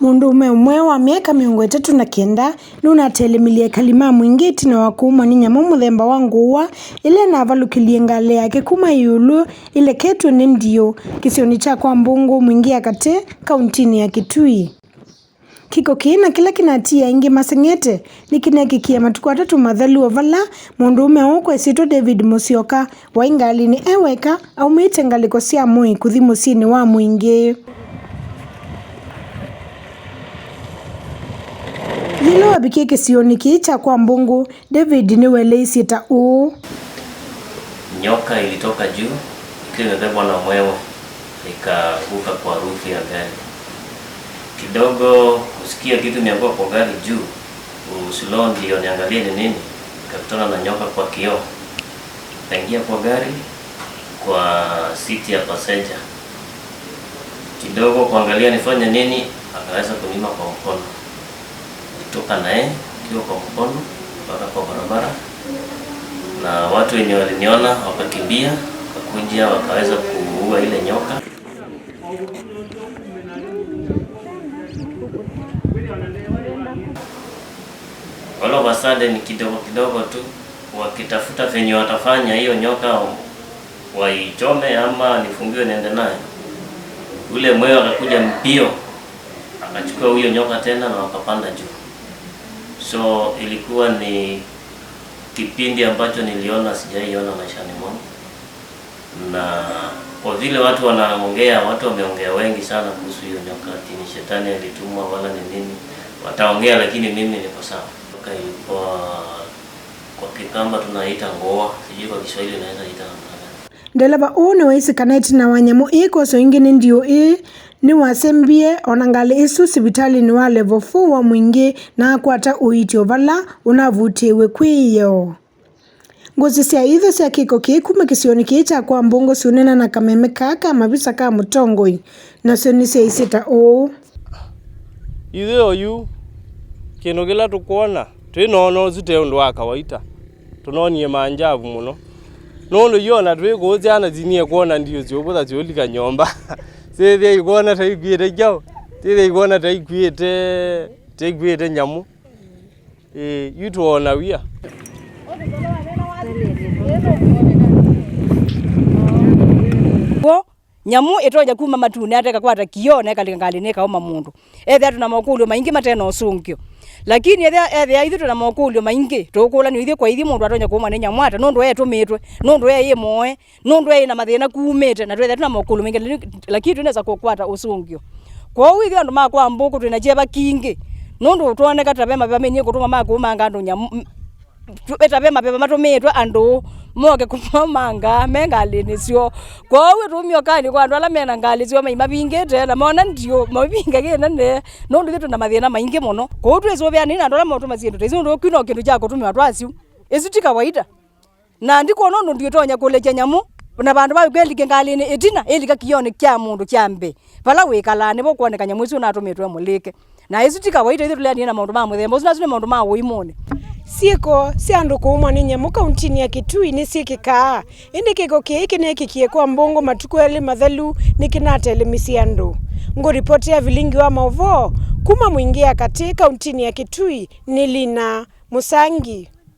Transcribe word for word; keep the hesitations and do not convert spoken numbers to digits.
Mũndũũme ũmwe wa myaka mĩongo ĩtatũ na kenda nũnatelemilye ekali ma Mwingĩ ĩtina wa kũumwa nĩ nyamũ mũthemba wa ngũũa ĩla ĩnavalũkĩlye ngalĩ yake kuma ĩũlũ ĩleketw'e nĩ ndiũ kĩsionĩ kya kwa Mbũngũ, Mwingĩ ya Katĩ, kauntinĩ ya Kitui. Kĩko kĩĩ na kĩla kĩnatiie aingĩ maseng'ete nĩkĩneekĩkie matukũ atatũ mathelu, o vala mũndũũme ũũ kwa ĩsyĩtwa David Mũsyoka waĩ ngalĩnĩ e weka aumĩte ngalĩko sya Moi kũthi mũsyĩnĩ wa Mwingĩ. Yĩla wavikie kĩsionĩ kĩĩ kya kwa Mbũngũ, David nĩweleisye ta ũũ. Nyoka ilitoka juu ikiwa imebebwa na mwewe, ikaanguka kwa rufu ya gari. Kidogo kusikia kitu imeanguka kwa gari juu, kuslow ndio niangalie ni nini, nikakutana na nyoka kwa kioo. Akaingia kwa gari, kwa seat ya passenger. Kidogo kuangalia nifanye nini, akaweza kuniuma kwa mkono. Nilitoka naye akiwa kwa mkono mpaka kwa barabara, na watu wenye waliniona wakakimbia, wakakuja, wakaweza kuua ile nyoka. All of a sudden, kidogo kidogo tu, wakitafuta venye watafanya hiyo nyoka waichome ama nifungiwe niende nayo. Ule mwewe akakuja mbio, akachukua huyo nyoka tena na wakapanda juu. So ilikuwa ni kipindi ambacho niliona sijaiona maishani mwangu. Na kwa vile watu wanaongea, watu wameongea wengi sana kuhusu hiyo nyoka, ati ni shetani alitumwa wala ni nini, wataongea, lakini mimi niko sawa. Nyoka ilikuwa kwa Kikamba tunaita ngũũa, sijui kwa Kiswahili unaweza ita namna gani. Ndeleva ũũ nĩwaisye kana ĩtina wa nyamũ ĩĩ kwoswa ĩngĩ nĩ ndiũ ĩĩ, nĩwasembie o na ngalĩ ĩsu sivitalĩnĩ wa Level four wa Mwingĩ na akwata ũiiti o vala ũnavutĩĩwe kwĩ ĩyoo. Ngũsĩ sya itho sya kĩko kĩĩ kuma kĩsionĩ kĩĩ kya kwa Mbũngũ syũneena na kameme kaa ka mavisa ka mũtongoi, nasyo nĩsyaisye ta ũũ. Ithyĩ oyu, kĩndũ kĩla tũkwona, twĩnoona ũsu te ũndũ wa kawaita. Tũnoonie manjavu mũno. Nũndũ yu ona twĩ kũũ, syana sinie kwona ndiũ syũvũtha syũlika nyũmba. Syĩthĩa ikwona ta ikuĩte kyaũ, syĩthĩa ikwona ta ikuĩte, ta ikuĩte nyamũ. Ĩĩ, yu twoona wia. Kw'o, nyamũ ĩtonya kuma matunĩ ata ĩkakwata kĩoo na ĩkalika ngalĩnĩ ĩkaũma mũndũ. Ethĩa twĩ na mokũlyo maingĩ mate na ũsũngĩo. Lakini ethĩa, ethĩa ithyĩ twĩ na mokũlyo maingĩ, tũkũlanw'a ithyĩ kwa ithyĩ mũndũ atonya kũũmwa nĩ nyamũ ata, nũndũ etũmĩtwe, nũndũ eĩ mũoe, nũndũ eĩ na mathĩna kumĩte, na twĩthĩa twĩ na mokũlyo maingĩ, lakini tũnesa kũkwata ũsũngĩo. Kwoou ithyĩ andũ ma kwa Mbũkũ twĩ na kyeva kingĩ, nũndũ twoneka ta ve maveva mainie kũtũma ma kũũmanga andũ nyamũ, m-, tu-, ta ve maveva matũmĩĩtwe andũ moke kũmomanga me ngalĩnĩ syoo. Kwoou ĩtũmio kanĩ kwa andũ ala me na ngalĩ syoo maimavingĩte, na mona ndiũ mavinge kĩnene, nũndũ ithyĩ twĩ na mathĩna maingĩ mũno. Kwoou twĩsũvĩanei na andũ ala maũtũma syĩndũ ta isu, nũndũ kyu no kĩndũ kya kũtũmĩwa twasyu. Ĩsu ti kawaita. Na ndikwona ũndũ ndiũtonya kũlekya nyamũ, na vandũ va kwĩlika ngalĩnĩ ĩtina, ĩlika kĩonĩ kya mũndũ kya mbee. Vala wĩkalaa nĩvo kwoneka nyamũ ĩsu ũnatũmĩtwe mũlĩke. Na ĩsu ti kawaita, ithyĩ tũleanie na maũndũ ma mũthemba ũsu, na asu nĩ maũndũ ma ũimũnĩ. Syĩko sya andũ kũũmwa nĩ nyamũ kauntinĩ ya Kitui nĩsyĩkĩkaa, ĩndĩ kĩko kĩĩ kĩneekĩkie kwa Mbũngũ matukũ elĩ mathelu nĩkĩnatelemisye andũ. Ngũripotea vilingi wa maũvoo kuma Mwingĩ ya Katĩ kauntinĩ ya Kitui nĩ Lina Mũsangi.